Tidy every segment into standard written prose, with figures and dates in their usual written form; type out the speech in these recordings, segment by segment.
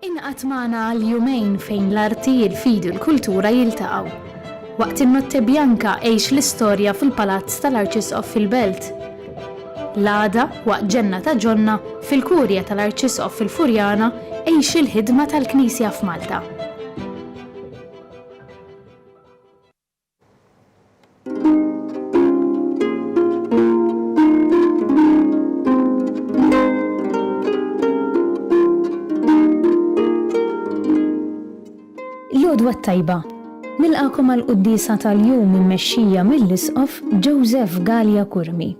Ingħaqad magħna għal jumejn fejn l-arti, il-fidi u l-kultura jiltaqgħu. Waqt in-Notte Bianca għix l-istorja fil-Palazz tal-Arċisqof fil-Belt. L-għada, waqt Ġenna ta' Ġonna, fil-Kurja tal-Arċisqof fil-Furjana, għix il-ħidma tal-Knisja f'Malta. L-għodwa t-tajba. Nilqagħkom għall-quddiesa tal-jum immexxija mill-Isqof Joseph Galea Curmi.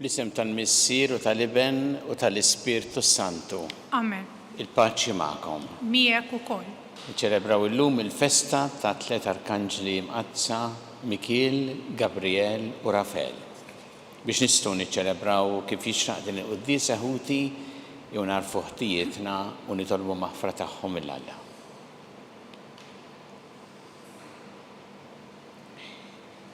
Bl-isem tal-Missier u tal-Iben u tal-Ispirtu s-Santu. Amen. Il-paċi magħkom. Miegħek ukoll. Niċċelebraw illum il-festa ta' tliet arkanġli mqaddsa, Mikiel, Gabriel u Rafel. Biex nistgħu niċċelebraw kif jixraq din il-quddiesa ħuti, jew nagħrfu ħtijietna u nitolbu maħfra tagħhom lil Alla.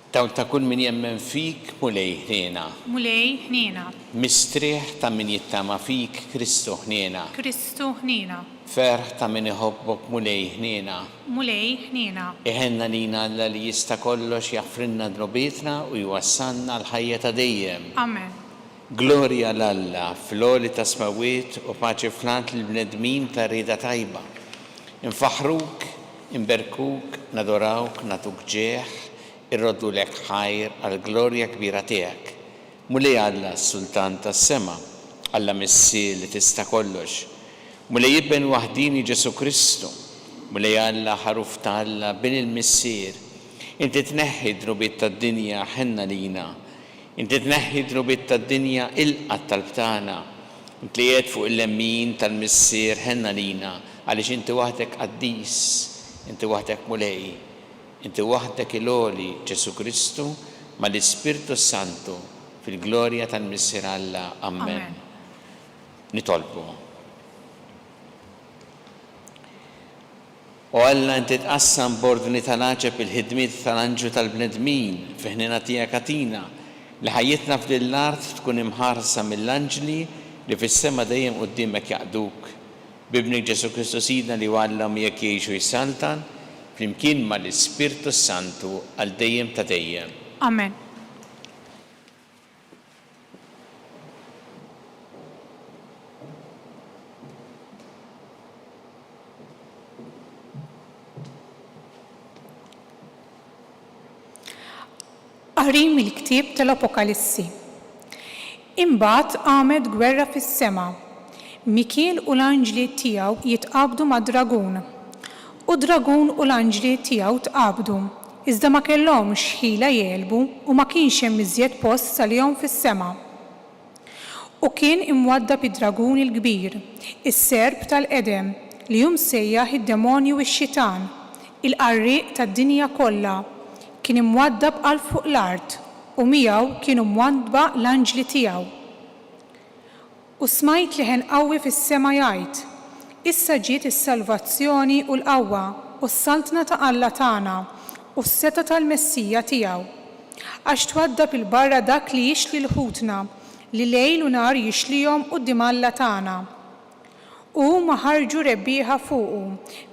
Dawl ta' kull min jemmen fik, Mulej ħniena. Mulej ħniena. Mistrieħ ta' min jittama fik, Kristu ħniena. Kristu ħniena. Ferħ ta' min iħobbok, Mulej ħniena. Mulej ħniena. Iħenn għalina Alla li jista' kollox jaħfrilna dnubietna u jwassalna għall-ħajja ta' dejjem. Amen. Glorja 'l Alla fl-għoli tas-smewwiet u paċi fl-art lill-bnedmin ta' rieda tajba. Infaħħruk, inberkuk, nadorawk, nagħtuk ġieħ, irroddulek ħajr għall-glorja kbira tiegħek. Mulej Alla, s-Sultan tas-sema, Alla Missier li tista' kollox. Mulej Iben waħdieni Ġesù Kristu, Mulej Alla, Ħaruf ta' Alla, Bin il-Missier, inti tneħħi d-dnubiet tad-dinja, ħenn għalina. Inti tneħħi d-dnubiet tad-dinja, ilqa' t-talb tagħna. Int li qiegħed fuq il-lemmin tal-Missier, ħenn għalina, għaliex inti waħdek qaddis, inti waħdek Mulej. Inti waħdek il-Għoli, Ġesù Kristu, mal-Ispirtu s-Santu, fil-glorja tal-Missier Alla. Ammen. Nitolbu. O Alla, inti tqassam b'ordni tal-għaġeb il-ħidmiet tal-anġlu tal-bnedmin, fi ħniena tiegħek agħtina li ħajjitna f'din l-art tkun imħarsa mill-anġli li fis-sema dejjem quddiemek jaqduk. B'Ibnek Ġesù Kristu Sidna li hu Alla u miegħek jgħix u jsaltan, flimkien ma' l-Ispirtu s-Santu, għal dejjem ta' dejjem. Amen. Qari mill-ktieb tal-Apokalissi. Imbagħad qamet gwerra fis-sema, Mikiel u l-anġli tiegħu jitqabdu mad-dragun. U d-dragun u l-anġli tiegħu tqabdu, iżda ma kellhomx ħila jegħlbu u ma kienx hemm iżjed post għalihom fis-sema. U kien imwaddab id-dragun il-kbir, is-serp tal-qedem, li hu msejjaħ id-demonju u x-xitan, il-qarrieq tad-dinja kollha, kien imwaddab għal fuq l-art, u miegħu kienu mwaddba l-anġli tiegħu. U smajt leħen qawwi fis-sema jgħid, Issa ġiet is-salvazzjoni u l-qawwa u s-saltna ta' Alla tagħna u s-setgħa tal-Messija tiegħu. Għax twaddab 'il barra dak li jixli 'l ħutna, li lejl u nhar jixlihom quddiem Alla tagħna. U huma ħarġu rebbieħa fuqu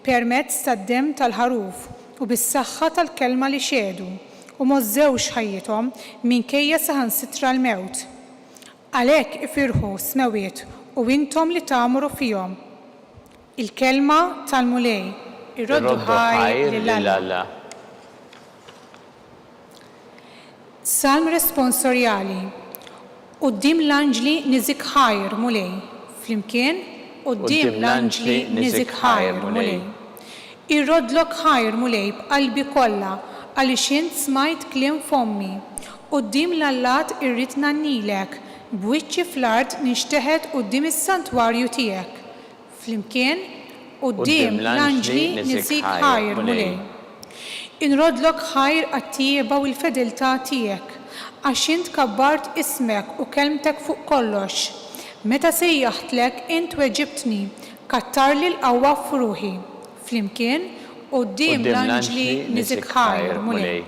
permezz tad-demm tal-Ħaruf u bis-saħħa tal-kelma li xehdu, u m'għożżewx ħajjithom minkejja saħansitra l-mewt. Għalhekk ifirħu, smewwiet, u intom li tgħammru fihom. Il-kelma tal-Mulej. Irroddu ħajr lil Alla. Salm responsorjali. Quddiem l-anġli niżik ħajr, Mulej. Flimkien, Quddiem l-anġli niżik ħajr, Mulej. Irroddlok ħajr, Mulej, b'qalbi kollha, għaliex int smajt kliem fommi. Quddiem l-allat irrid ngħannilek, b'wiċċi fl-art ninxteħet quddiem is-santwarju tiegħek. Flimkien, Quddiem l-anġli niżik ħajr, Mulej. Inroddlok ħajr għat-tjieba u l-fedeltà tiegħek. Għax int kabbart ismek u kelmtek fuq kollox. Meta sejjaħtlek, int weġibtni, kattarli l-qawwa f'ruħi. Flimkien, quddiem l-anġli niżik ħajr, Mulej.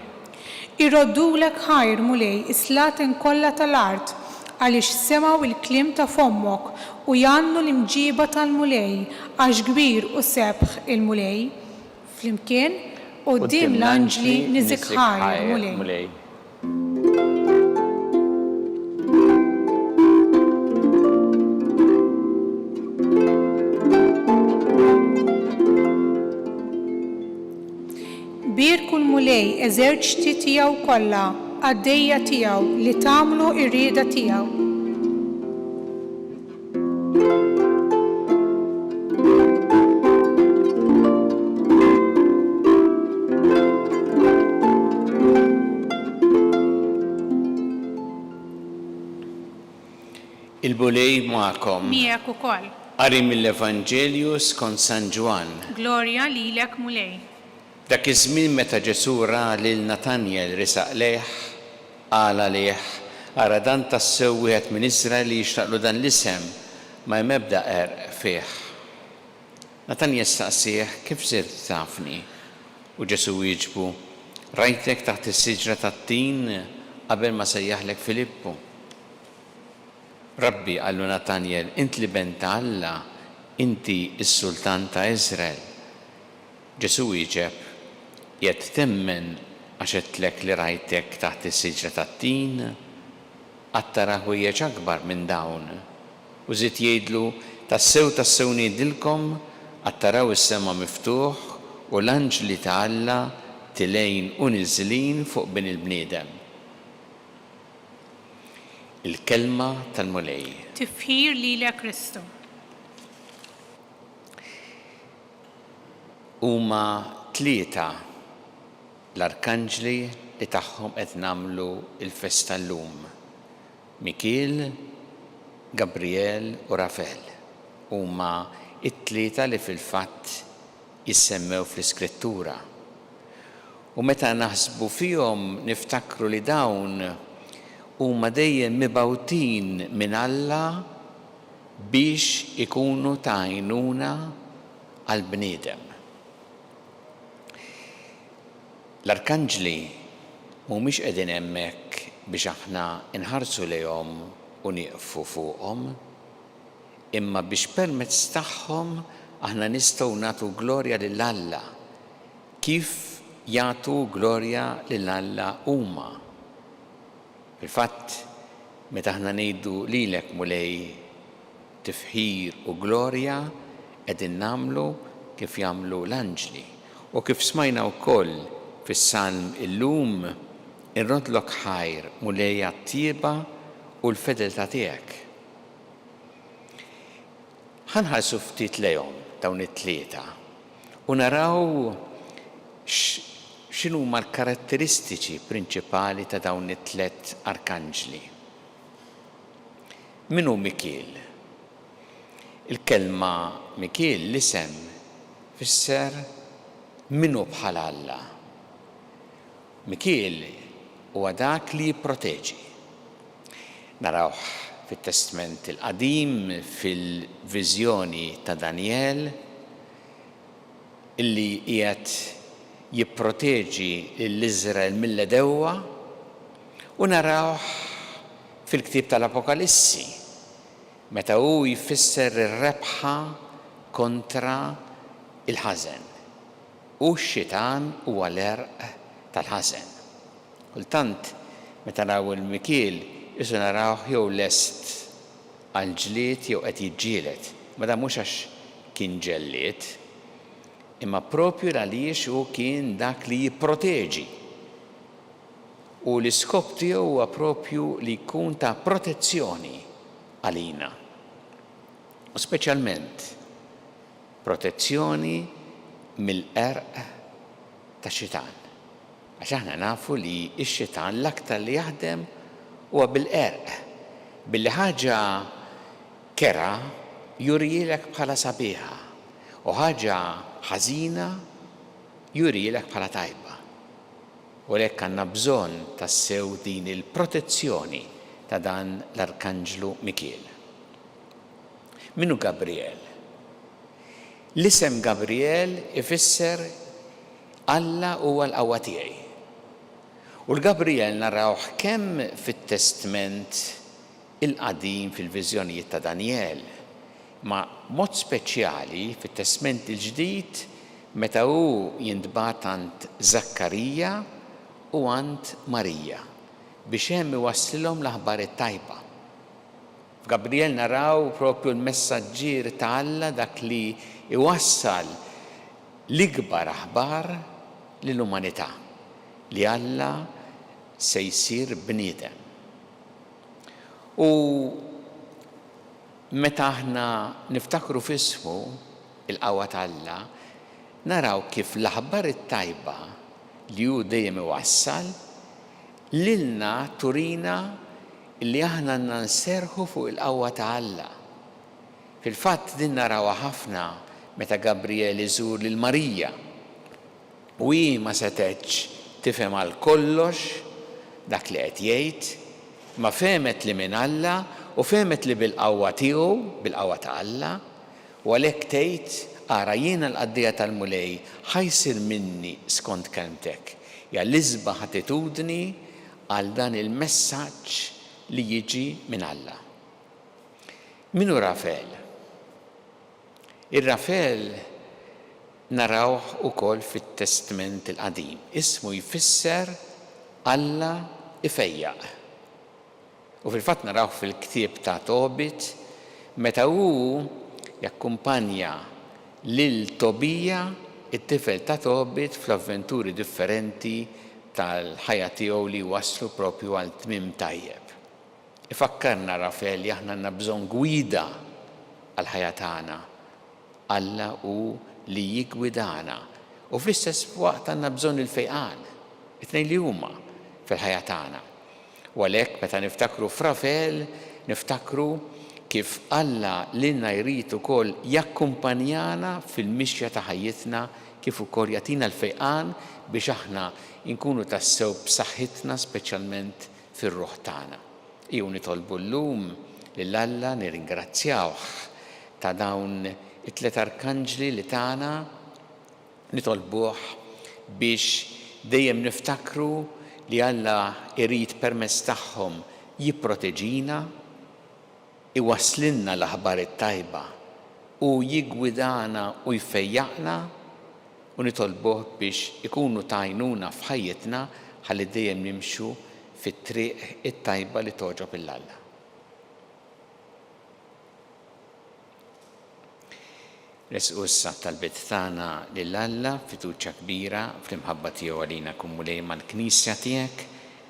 Iroddulek ħajr, Mulej, is-slaten kollha tal-art, għaliex semgħu l-kliem ta' fommok, u jgħannu l-imġiba tal-Mulej, għax kbir u sebħ il-Mulej. Flimkien, quddiem l-anġli niżik ħajr, Mulej. Bierku l-Mulej, eżerċti tiegħu kollha, qaddejja tiegħu li tagħmlu r-rieda tiegħu. Il-Mulej magħkom. Miegħek ukoll. Qari mill-Evanġelju skont San Ġwann. Glorja lilek Mulej. Dak iż-żmien meta Ġesù ra lil Natanjel riesaq lejh, qal għalih, Ara dan tassew wieħed minn Iżrael li jixraqlu dan l-isem, ma hemm ebda qerq fih. Natanjel staqsieh, Kif sirt tafni? U Ġesù wieġbu, Rajtek taħt is-siġra tat-tin qabel ma sejjaħlek Filippu. Rabbi, qallu Natanjel, int l-Iben ta' Alla, inti s-Sultan ta' Iżrael. Ġesù wieġeb, Qiegħed temmen għax għedtlek li rajtek taħt is-siġra tat-tin? Għad tara ħwejjeġ akbar minn dawn. U żied jgħidlu, Tassew, tassew ngħidilkom, għad taraw is-sema miftuħ u l-anġli ta' Alla tilgħin u niżlin fuq Bin il-bniedem. Il-Kelma tal-Mulej. Tifħir lilek Kristu. Huma tlieta l-arkanġli li tagħhom qed nagħmlu l-festa llum, Mikiel, Gabrijel u Rafel. Huma t-tlieta li fil-fatt jissemmew fl-Iskrittura. U meta naħsbu fihom niftakru li dawn huma dejjem mibgħutin minn Alla biex ikunu ta' għajnuna għall-bniedem. L-arkanġli mhumiex qegħdin hemmhekk biex aħna nħarsu lejhom u nieqfu fuqhom, imma biex permezz tagħhom aħna nistgħu nagħtu glorja lil Alla kif jagħtu glorja lil Alla huma. Fil-fatt, meta aħna ngħidu lilek, Mulej, tifħir u glorja, qegħdin nagħmlu kif jagħmlu l-anġli. U kif smajna wkoll fis-salm illum, Inroddlok ħajr, Mulej għat-tjieba u l-fedeltà tiegħek. Ħa nħarsu ftit lejhom dawn it-tlieta u naraw x'inhuma l-karatteristiċi prinċipali ta' dawn it-tlett arkanġli. Min hu Mikiel? Il-kelma Mikiel, l-isem, tfisser min hu bħal Alla. Mikiel huwa dak li jipproteġi. Narawh fit-Testment il-Qadim fil-viżjoni ta' Danjel illi qiegħed jipproteġi lil Iżrael mill-għedewwa u narawh fil-ktieb tal-Apokalissi meta hu jfisser ir-rebħa kontra l-ħażen. U x-xitan huwa l-għerq tal-ħażen. Kultant, meta naraw il-Mikiel, qisu narawh jew lest għall-ġlied jew qed jiġġieled. Imma dan mhux għax kien ġellied, imma proprju l-għaliex hu kien dak li jipproteġi. U l-iskop tiegħu huwa proprju li jkun ta' protezzjoni għalina. U speċjalment protezzjoni mill-qerq tax-xitan. Għax aħna nafu li x-xitan l-aktar li jaħdem huwa bil-qerq, billi ħaġa kerha jurihielek bħala sabiħa u ħaġa ħażina jurihielek bħala tajba. U għalhekk għandna bżonn tassew din il-protezzjoni ta' dan l-Arkanġlu Mikiel. Min hu Gabriel? L-isem Gabriel ifisser Alla huwa l-qawwa tiegħi. U l-Gabriel narawh kemm fit-Testment il-Qadim fil-viżjonijiet ta' Danjel, imma b'mod speċjali fit-Testment il-Ġdid meta hu jintbagħat għand Żakkarija u għand Marija biex hemm iwasslilhom l-aħbar it-tajba. F'Gabriel naraw propju l-messaġġier ta' Alla dak li jwassal l-ikbar aħbar lill-umanità, li Alla se jsir bniedem. U meta aħna niftakru f'ismu, il-qawwa ta' Alla, naraw kif l-aħbar it-tajba li hu dejjem iwassal lilna turina li aħna għandna nserrħu fuq il-qawwa ta' Alla. Fil-fatt din narawha ħafna meta Gabriel iżur lil Marija u hi ma setgħetx tifhem għal kollox dak li qed jgħid, imma fehmet li minn Alla u fehmet li bil-qawwa tiegħu, bil-qawwa ta' Alla, u għalhekk tgħid, Ara, jiena l-qaddejja tal-Mulej, ħa jsir minni skont kelmtek. Hija l-isbaħ attitudni għal dan il-messaġġ li jiġi minn Alla. Min hu Rafel? Ir-Rafel narawh ukoll fit-Testment il-Qadim. Ismu jfisser Alla ifejjaq. U fil-fatt narawh fil-ktieb ta' Tobit meta hu jakkumpanja lil Tobija, it-tifel ta' Tobit, fl-avventuri differenti tal-ħajja tiegħu li jwasslu propju għal tmiem tajjeb. Ifakkarna Rafel li aħna għandna bżonn gwida għall-ħajja tagħna. Alla hu li jiggwidana. U fl-istess waqt għandna bżonn il-fejqan, it-tnejn li huma, fil-ħajja tagħna. U għalhekk meta niftakru f'Rafel, niftakru kif Alla lilna jrid ukoll jakkumpanjana fil-mixja ta' ħajjitna kif ukoll jagħtina l-fejqan biex aħna nkunu tassew b'saħħitna speċjalment fir-ruħ tagħna. Ejjew nitolbu llum lil Alla nirringrazzjawh ta' dawn it-tliet arkanġli li tana, nitolbuh biex dejjem niftakru li Alla jrid permezz tagħhom jipproteġina, iwasslilna l-aħbar it-tajba u jiggwidana u jfejjaqna u nitolbuh biex ikunu ta' għajnuna f'ħajjitna ħalli dejjem nimxu fit-triq it-tajba li togħġob 'il Alla. Resqu issa t-talbiet tagħna lil Alla b'fiduċja kbira fl-imħabba tiegħu għalina. Kun Mulej mal-Knisja tiegħek,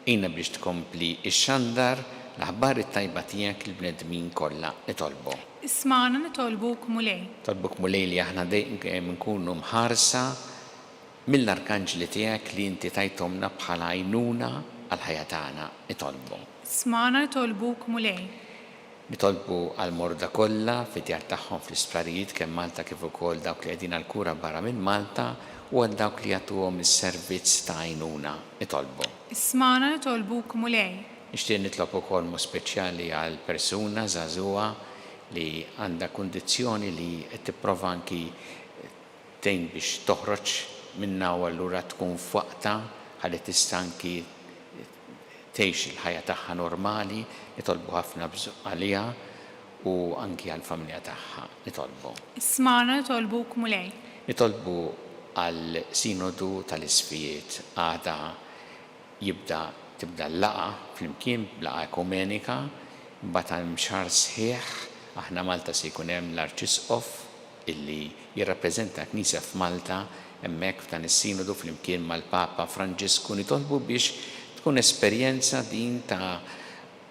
għinna biex tkompli xxandar l-aħbar it-tajba tiegħek lill-bnedmin kollha. Nitolbu. Ismagħna nitolbuk Mulej. Nitolbuk Mulej li aħna dejjem inkunu mħarsa mill-arkanġli tiegħek li inti tajthomlna bħala għajnuna għall-ħajja tagħna. Nitolbu. Ismagħna nitolbuk Mulej. Nitolbu għall-morda kollha fid-djar tagħhom fl-isptarijiet kemm Malta kif ukoll dawk li qegħdin għall-kura barra minn Malta u għal dawk li jagħtuhom is-servizz ta' għajnuna. Nitolbu. Ismagħna nitolbuk Mulej. Nixtieq nitlob ukoll mod speċjali għal persuna żagħżugħa li għandha kundizzjoni li qed tipprova anki tgħin biex toħroġ minnha u allura tkun f'waqtha ħalli tista' anki tgħix il-ħajja tagħha normali, nitolbu ħafna għaliha u anki għall-familja tagħha. Nitolbu. Ismagħna nitolbuk Mulej. Nitolbu għal Sinodu tal-Isqfijiet. Għada jibda tibda l-laqgħa flimkien, laqgħa ekumenika, imbagħad hemm xahar sħiħ, aħna Malta se jkun hemm l-Arċisqof, illi jirrappreżenta l-Knisja f'Malta hemmhekk f'dan is-Sinodu flimkien mal-Papa Franġisku nitolbu biex tkun esperjenza din ta'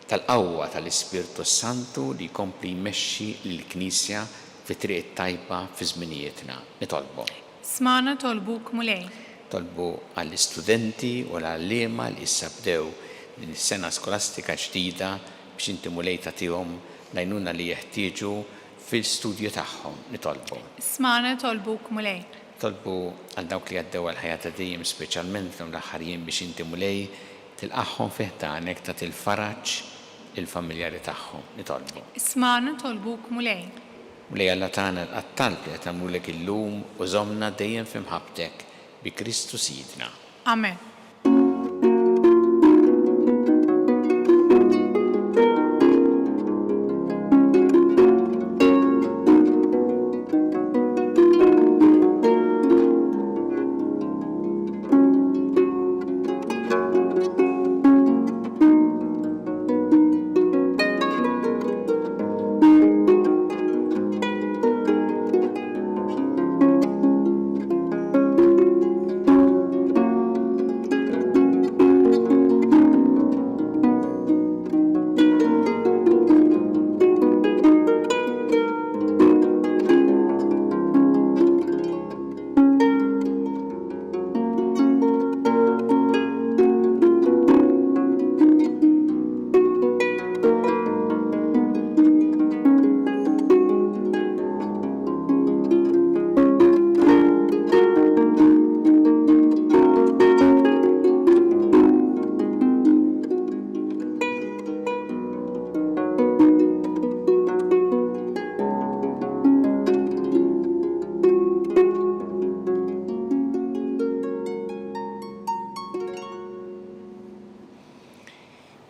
tal-qawwa tal-Ispirtu s-Santu li jkompli jmexxi lill-Knisja fit-triq it-tajba fi żminijietna. Nitolbu. Smagħna nitolbuk Mulej. Nitolbu għall-istudenti u l-għalliema li issa bdew din is-sena skolastika ġdida biex inti Mulej tagħtihom l-għajnuna li jeħtieġu fil-studju tagħhom. Nitolbu. Ismagħna nitolbuk, Mulej. Nitolbu għal dawk li għaddew għall-ħajja ta' dejjem speċjalment f'dawn l-aħħar jiem biex inti Mulej tilqagħhom fi ħdanek tagħti l-faraġ lill-familjari tagħhom. Nitolbu. Ismagħna nitolbuk Mulej. Mulej Alla tagħna ilqa' t-talb li qed nagħmlulek illum u żommna dejjem fi mħabbtek bi Kristu Sidna. Amen.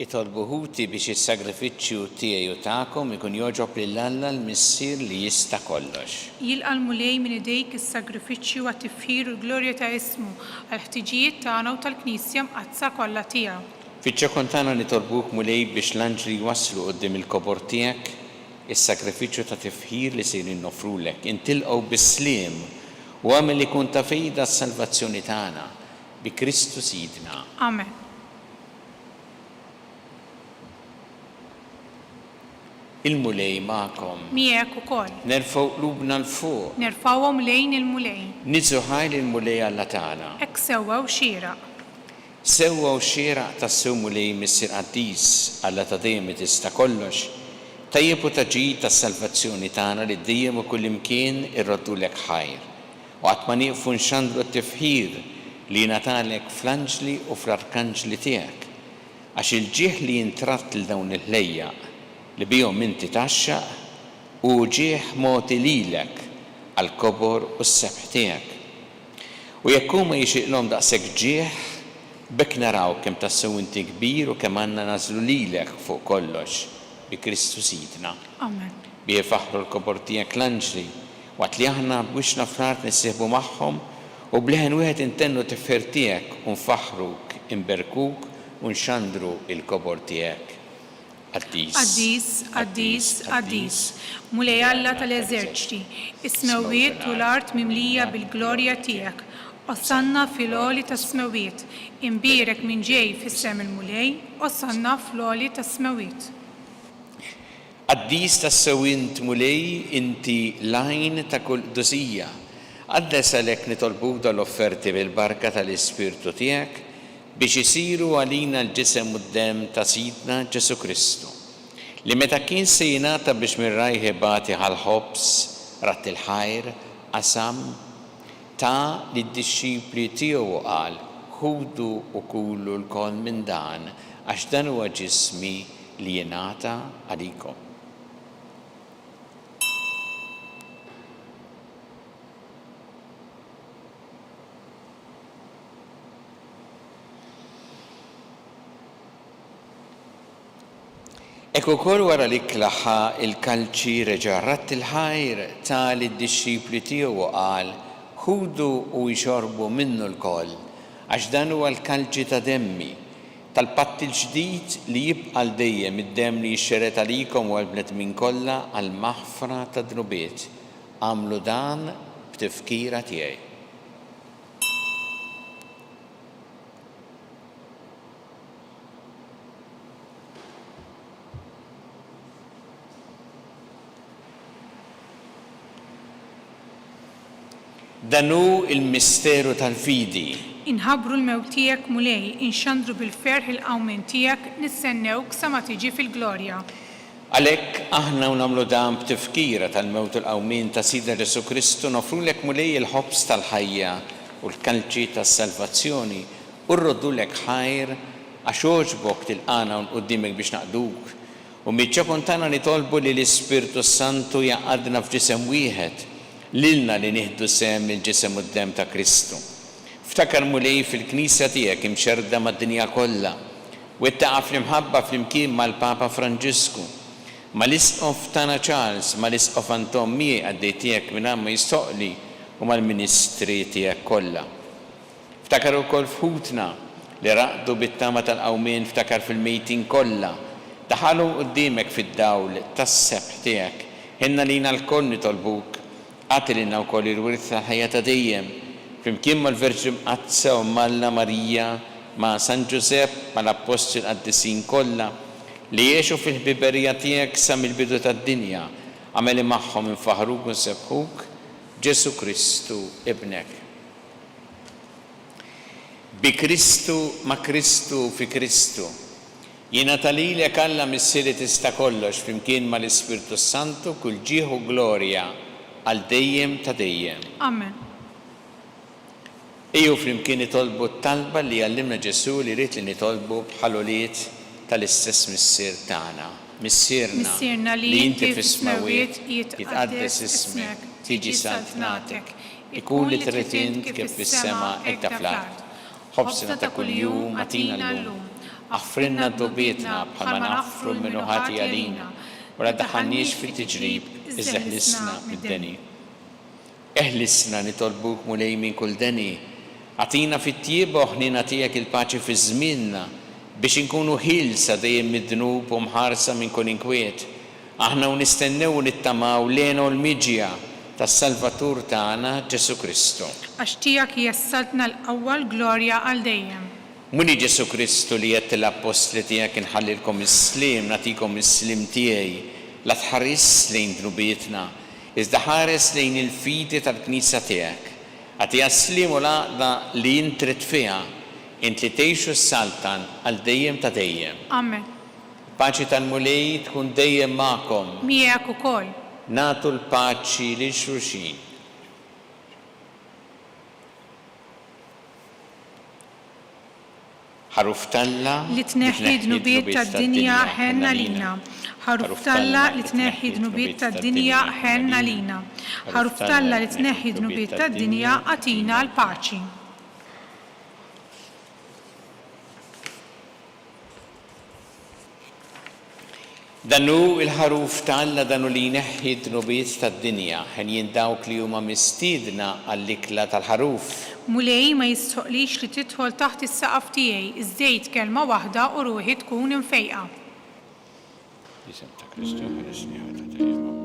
Itolbu ħuti biex is-sagrifiċċju tiegħi u tagħkom ikun jogħġob lil Alla l-Missier li jista' kollox. Jilqa' l-Mulej minn idejk is-sagrifiċċju għat-tifħir u l-glorja ta' ismu, għall-ħtiġijiet tagħna u tal-Knisja mqaddsa kollha tiegħu. Fiċ-ċokon tagħna nitolbuk, Mulej, biex l-anġli jwasslu quddiem il-kobor tiegħek is-sagrifiċċju ta' tifħir li sejrin noffrulek. Int ilqgħu bis-sliem u agħmel li jkun ta' fejda għas-salvazzjoni tagħna. Bi Kristu Sidna. Amen. Il-Mulej magħkom. Miegħek ukoll. Nerfgħu qlubna 'l fuq. Nerfgħuhom lejn il-Mulej. Niżżu ħajr lill-Mulej Alla tagħna. Hekk sewwa u xieraq. Sewwa u xieraq tassew Mulej Missier Qaddis, Alla ta' dejjem li tista' kollox, tajjeb u ta' ġid għas-salvazzjoni tagħna li dejjem u kullimkien irroddulek ħajr, u qatt ma nieqfu nxandru t-tifħir li jingħatalek fl-anġli u fl-arkanġli tiegħek, Għax il-ġieħ li jintradd lil dawn il-ħlejjaq li bihom inti tgħaxxaq, hu ġieħ mogħti lilek għall-kobor u s-sebħ tiegħek. U jekk huma jixirqilhom daqshekk ġieħ, b'hekk naraw kemm tassew inti kbir u kemm għandna nagħżlu lilek fuq kollox, bi Kristu Sidna. Amen. Bih ifaħħru l-kobor tiegħek l-anġli, waqt li aħna b'wiċċna fl-art nissieħbu magħhom u b'leħen wieħed intennu t-tifħir tiegħek u nfaħħruk, inberkuk u nxandru l-kobor tiegħek. Qaddis, Qaddis, qaddis, qaddis, Mulej Alla tal-eżerċti, is-smewwiet u l-art mimlija bil-glorja tiegħek. Osanna fil-għoli tas-smewwiet. Imbierek min ġej f'isem il-Mulej, Osanna fl-għoli tas-smewwiet. Qaddis tassew int, Mulej, inti l-għajn ta' kull qdusija. Qaddes għalhekk nitolbuk dawn l-offerti bil-barka tal-Ispirtu tiegħek biex isiru għalina l-ġisem u d-demm ta' Sidna Ġesù Kristu, li meta kien se jingħata biex minn rajh ibati ħa l-ħobż, radd il-ħajr, qasam, ta lid-dixxipli tiegħu u qal, Ħudu u kulu lkoll minn dan, għax dan huwa ġismi li jingħata għalikom. Hekk ukoll wara l-ikla ħa l-kalċi reġa' radd il-ħajr, ta lid-dixxipli tiegħu u qal, Ħudu u ixorbu minnu lkoll, għax dan huwa l-kalċi ta' demmi, Tal-patt il-ġdid li jibqa' għal dejjem, id-demm li jixxered għalikom u għall-bnedmin kollha għall-maħfra tad-dnubiet. Agħmlu dan b'tifkira tiegħi. Dan hu l-misteru tal-fidi. Inħabbru l-mewt tiegħek, Mulej, inxandru bil-ferħ il-qawmien tiegħek, nistennewk sa ma tiġi fil-glorja. Għalhekk, aħna u nagħmlu dan b'tifkira tal-mewt u l-qawmien ta' Sidna Ġesù Kristu, noffrulek Mulej il-ħobż tal-ħajja u l-kalċi tas-salvazzjoni, u rroddulek ħajr għax għoġbok tilqagħna hawn quddiemek biex naqduk. U miċ-ċokon tagħna nitolbu li l-Ispirtu s-Santu jgħaqqadna f'ġisem wieħed, lilna li nieħdu sehem mill-Ġisem u d-Demm ta' Kristu. Ftakar Mulej fil-Knisja tiegħek imxerrda mad-dinja kollha, Wettaqha fl-imħabba flimkien mal-Papa Franġisku, mal-Isqof tagħna Charles, mal-Isqof Anton miegħi qaddej tiegħek mingħajr ma jistħoqqli u mal-ministri tiegħek kollha. Ftakar ukoll f'ħutna li raqdu bit-tama tal-qawmien ftakar fil-mejtin kollha, daħalhom quddiemek fid-dawl tas-sebħ tiegħek. Ħenn għalina lkoll nitolbuk Agħti lilna wkoll il-wirt tal-ħajja ta' dejjem, flimkien mal-Verġni Mqaddsa Omm Alla Marija, ma' San Ġużepp, mal-Appostli l-qaddisin kollha, li għexu fil-ħbiberija tiegħek sa mill-bidu tad-dinja, agħmel li magħhom infaħħruk u nsebbħuk, Ġesù Kristu, Ibnek. Bi Kristu, ma' Kristu, fi Kristu. Jingħata lilek, Alla Missier li tista' kollox, flimkien mal-Ispirtu s-Santu, kull ġieħ u glorja għal dejjem ta' dejjem. Amen. Ejjew flimkien nitolbu t-talba li għallimna Ġesù li ried li nitolbu bħal ulied tal-istess Missier tagħna. Missierna, Missierna li inti fis-smewwiet, jitqaddes ismek, tiġi saltnatek, ikun li trid int kif fis-sema hekk ta' fl-art. Ħobżna ta' kuljum agħtina llum. Aħfrilna dnubietna bħalma naħfru 'l min hu ħati għalina, u la ddaħħalniex fit-tiġrib, iżda eħlisna mid-deni. Eħlisna, nitolbuk, Mulej, minn kull deni. Agħtina fit-tjieba u ħniena tiegħek il-paċi fi żmienna, biex inkunu ħielsa dejjem mid-dnub u mħarsa minn kull inkwiet, Aħna u nistennew u nittamaw l-hena u l-miġja tas-Salvatur tagħna, Ġesù Kristu. Għax tiegħek hija s-saltna l-qawwa l-glorja għal dejjem. Mulej Ġesù Kristu li għedt lill-appostli tiegħek inħallilkom is-sliem, nagħtikom is-sliem tiegħi, la tħarisx lejn dnubietna, iżda ħares lejn il-fidi tal-Knisja tiegħek. Agħtiha s-sliem u l-għaqda li int trid fiha, int li tgħix u ssaltan għal dejjem ta' dejjem. Amen. Il-paċi tal-Mulej tkun dejjem magħkom. Miegħek ukoll. Nagħtu l-paċi lil xulxin. Ħaruf t'Alla Li tneħħi d-dnubiet tad-dinja, ħenn għalina. Ħaruf t'Alla li tneħħi d-dnubiet tad-dinja, ħenn għalina. Ħaruf t'Alla li tneħħi d-dnubiet tad-dinja, agħtina l-paċi. Dan hu l-Ħaruf ta' Alla, dan hu li jneħħi d-dnubiet tad-dinja. Henjin dawk li huma mistiedna għall-ikla tal-Ħaruf. Mulej, ma jistħoqqlix li tidħol taħt is-saqaf tiegħi, iżda għid kelma waħda u ruħi tkun imfejqa. L-isem ta' Kristu ħelisni ħajta dejjem.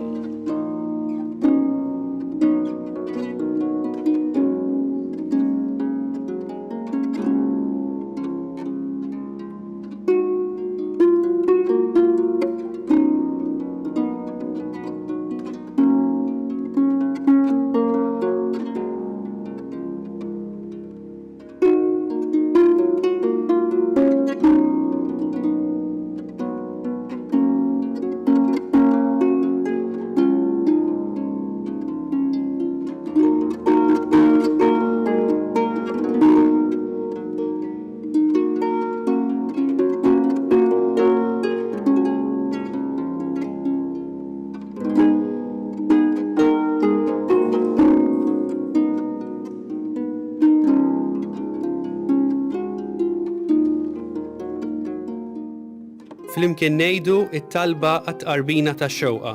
Flimkien ngħidu t-talba għat-tqarbina tax-xewqa.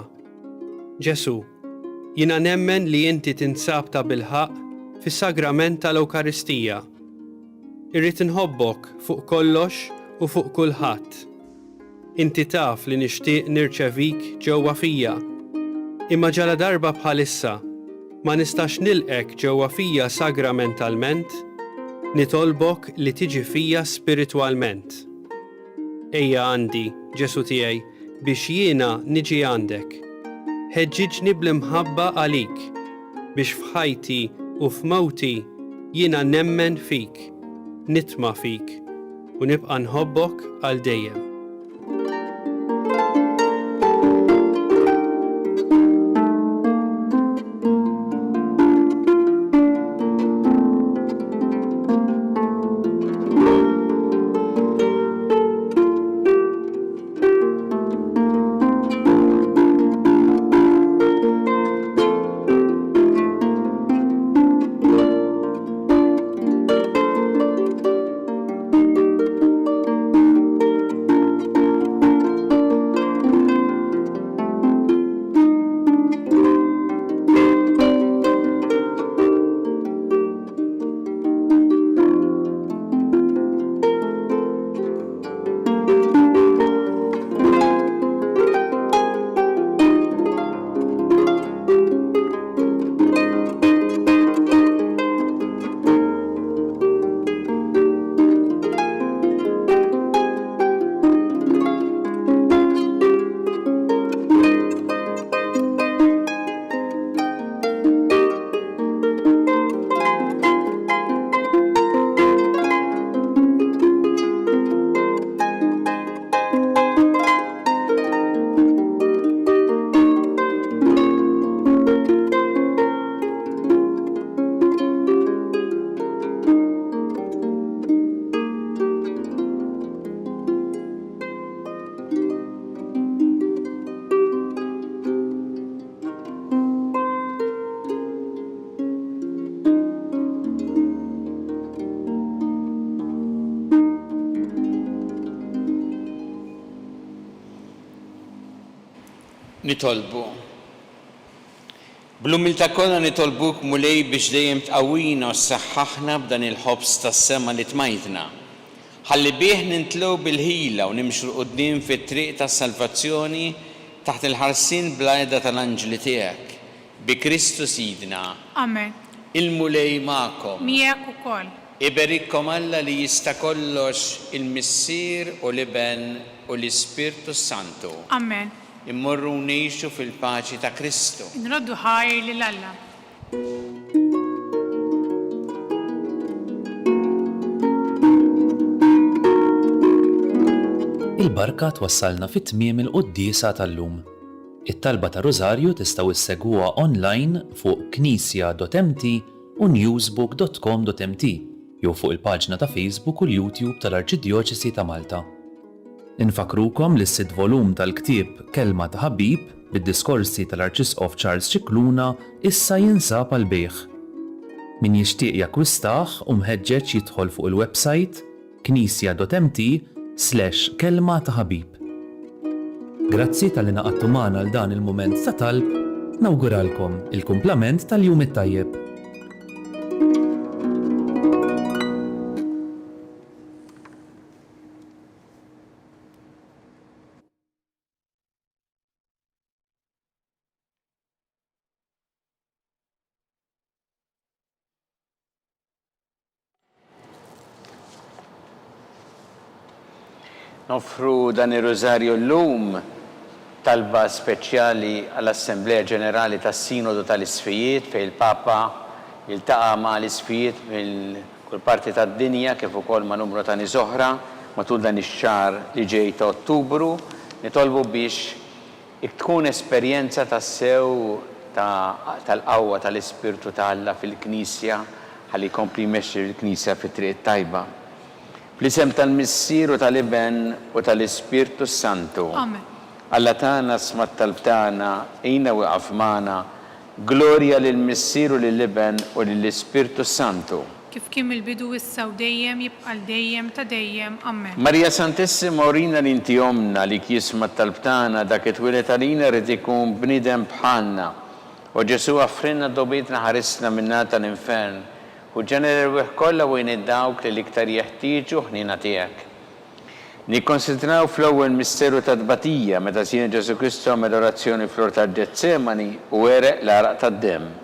Ġesù, jiena nemmen li inti tinsab tabilħaqq fis-sagrament tal-Ewkaristija. Irrid inħobbok fuq kollox u fuq kulħadd. Inti taf li nixtieq nirċevik ġewwa fija. Imma ġaladarba bħalissa ma nistax nilqgħek ġewwa fija sagramentalment, nitolbok li tiġi fija spiritwalment. Ejja għandi, Ġesù tiegħi, biex jiena niġi għandek. Ħeġġiġni bl-imħabba għalik, biex f'ħajti u f'mewti jiena nemmen fik, nitma' fik, u nibqa' nħobbok għal dejjem. Nitolbu. Bl-umiltà kollha nitolbuk, Mulej, biex dejjem tqawwina u ssaħħaħna b'dan il-ħobż tas-sema li tmajtna, ħalli bih nintlew bil-ħila u nimxu 'l quddiem fit-triq tas-salvazzjoni taħt il-ħarsien bla heda tal-anġli tiegħek. Bi Kristu Sidna. Amen. Il-Mulej magħkom. Miegħek ukoll. Iberikkom Alla li jista' kollox, il-Missier u l-Iben u l-Ispirtu s-Santu. Amen. Immorru u ngħixu fil-paċi ta' Kristu. Inroddu ħajr lil Alla. Il-barka twassalna fi tmiem il-quddiesa tal-lum. It-talba ta' Rużarju tistgħu issegwuha online fuq knisja.mt u newsbook.com.mt jew fuq il-paġna ta' Facebook u l-YouTube tal-Arċidjoċesi ta' Malta. Infakkrukom li s-sitt volum tal-ktieb Kelma ta' Ħabib bid-diskorsi tal-Arċisqof Charles Scicluna issa jinsab għall-bejgħ. Min jixtieq jakkwistah hu mħeġġeġ jidħol fuq il-websajt knisja.mt slash kelma ta' ħabib. Grazzi talli ngħaqadtu magħna għal dan il-mument ta' talb, nawguralkom il-kumplament tal-jum it-tajjeb. Noffru dan ir-Rużarju llum talba speċjali għall-Assemblea Ġenerali tas-Sinodu tal-Isqfijiet fejn il-Papa jiltaqa' ma' l-isqfijiet mill kull parti tad-dinja kif ukoll ma' numru ta' nies oħra matul dan ix-xahar li ġej ta' Ottubru. Nitolbu biex tkun esperjenza tassew ta' tal-qawwa tal-Ispirtu ta' Alla fil-Knisja ħalli jkompli jmexxi lill-Knisja fit-triq it-tajba. Fl-isem tal-Missier u tal-Iben u tal-Ispirtu s-Santu. Amen. Alla tagħna sma' t-talb tagħna, għinna u iqaf magħna Glorja lill-Missier u lill-Iben u lill-Ispirtu s-Santu. Kif kien mill-bidu issa u dejjem jibqa' għal dejjem ta' dejjem. Ammen. Marija Santissima urina li inti Ommna, għalik jisma' t-talb tagħna, dak li twieled għalina ried ikun bniedem bħalna. O Ġesù aħfrilna dnubietna ħarisna min-nar tal-infern. Ħuġġana l-erwieħ kollha u għin dawk li l-iktar jeħtieġu ħniena tiegħek. Nikkonsidraw fl-ewwel misteru ta' tbatija, meta Sidna Ġesù Kristu għamel orazzjoni fl-Ort tal-Ġetsemani u għereq l-għaraq tad-demm.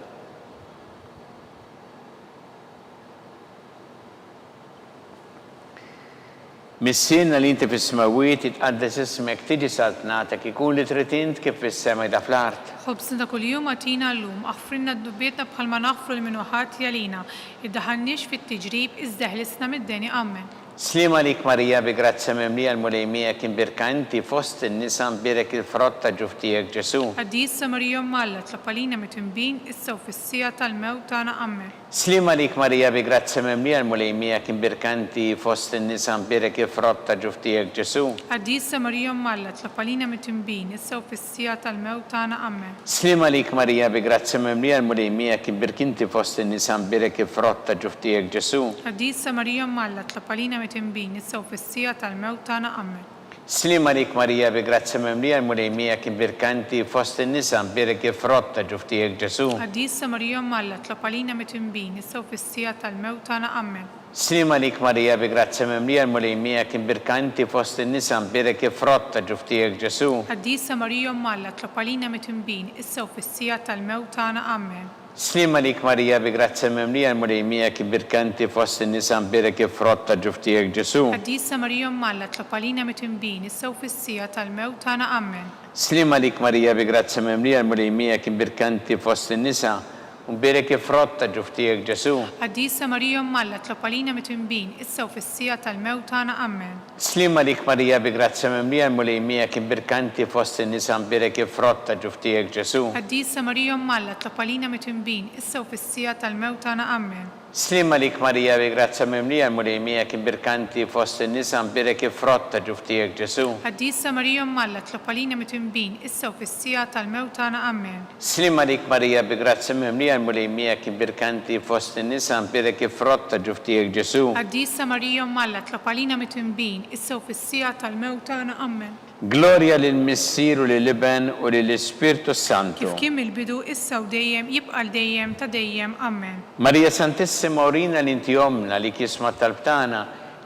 Missierna li inti fis-smewwiet, jitqaddes ismek, tiġi saltnatek, ikun li trid int kif fis-sema jda fl-art. Ħobżna ta' kuljum agħtina llum, aħfrilna dnubietna bħalma naħfru lil min hu ħati għalina, iddaħħalniex fit-tiġrib, iżda eħlisna mid-deni. Amen. Sliem għalik Marija bi grazzja mimlija l-Mulej miegħek imbierka inti fost in-nisa mbierek il-frott ta' ġuf tiegħek Ġesù. Qaddisa Marija Omm Alla, tlob għalina mitinbin, issa u fis-siegħa tal-mewt tagħna. Ammen. Sliem għalik Marija bi grazzja mimlija l-Mulej miegħek imbierka inti fost in-nisa mbierek il-frott ta' ġuf tiegħek Ġesù. Qaddisa Marija Omm Alla, tlob għalina mitinbin, issa u fis-siegħa tal-mewt tagħna. Ammen. Sliem għalik Marija bi grazzja mimlija l-Mulej miegħek imbierk inti fost in-nisa mbierek il-frott ta' ġuf tiegħek Ġesù. Qaddisa Marija Omm Alla tlob għalina mitinbin issa u fis-siegħa tal-mewt tagħna Ammen. Sliem għalik Marija bi grazzja mimlija l-Mulej miegħek imbierka inti fost in-nisa mbierek il-frott ta' ġuf tiegħek Ġesù. Qaddisa Marija Omm Alla tlob għalina mitinbin issa u fis-siegħa tal-mewt tagħna Ammen. Sliem għalik Marija bi grazzja mimlija l-Mulej miegħek imbierka inti fost in-nisa mbierek il-frott ta' ġuf tiegħek Ġesù. Qaddisa Marija Omm Alla tlob għalina mitinbin issa u fis-siegħa tal-mewt tagħna Ammen. Sliem għalik Marija bi grazzja mimlija l-Mulej miegħek imbierka inti fost in-nisa mbierek il-frott ta' ġuf tiegħek Ġesù. Qaddisa Marija Omm Alla tlob għalina mitinbin issa u fis-siegħa tal-mewt tagħna Ammen. Sliem għalik Marija bi grazzja mimlija l-Mulej miegħek imbierka inti fost in-nisa U mbierek il-frott ta' ġuf tiegħek, Ġesù. Qaddisa Marija Omm Alla, tlob għalina mitinbin, issa u fis-siegħa tal-mewt tagħna. Ammen. Sliem għalik Marija bi grazzja mimlija l-Mulej miegħek imbierka inti fost in-nisa mbierek il-frott ta' ġuf tiegħek, Ġesù. Qaddisa Marija Omm Alla, tlob għalina mitinbin, issa u fis-siegħa tal-mewt tagħna. Ammen. Sliem għalik Marija bi grazzja mimlija l-Mulej miegħek imbierka inti fost in-nisa mbierek il-frott ta' ġuf tiegħek, Ġesù. Qaddisa Marija Omm Alla, tlob għalina mitinbin, issa u fis-siegħa tal-mewt tagħna. Ammen. Sliem għalik Marija bi grazzja mimlija l-Mulej miegħek imbierka inti fost in-nisa mbierek il-frott ta' ġuf tiegħek Ġesù. Qaddisa Marija Omm Alla tlob għalina mitinbin, issa u fis-siegħa tal-mewt tagħna. Ammen. Glorja lill-Missier u lill-Iben u lill-Ispirtu s-Santu. Kif kien mill-bidu, issa u dejjem, jibqa' għal dejjem ta' dejjem. Ammen. Marija Santissima urina li inti Ommna, li jisma' t-talb tagħna,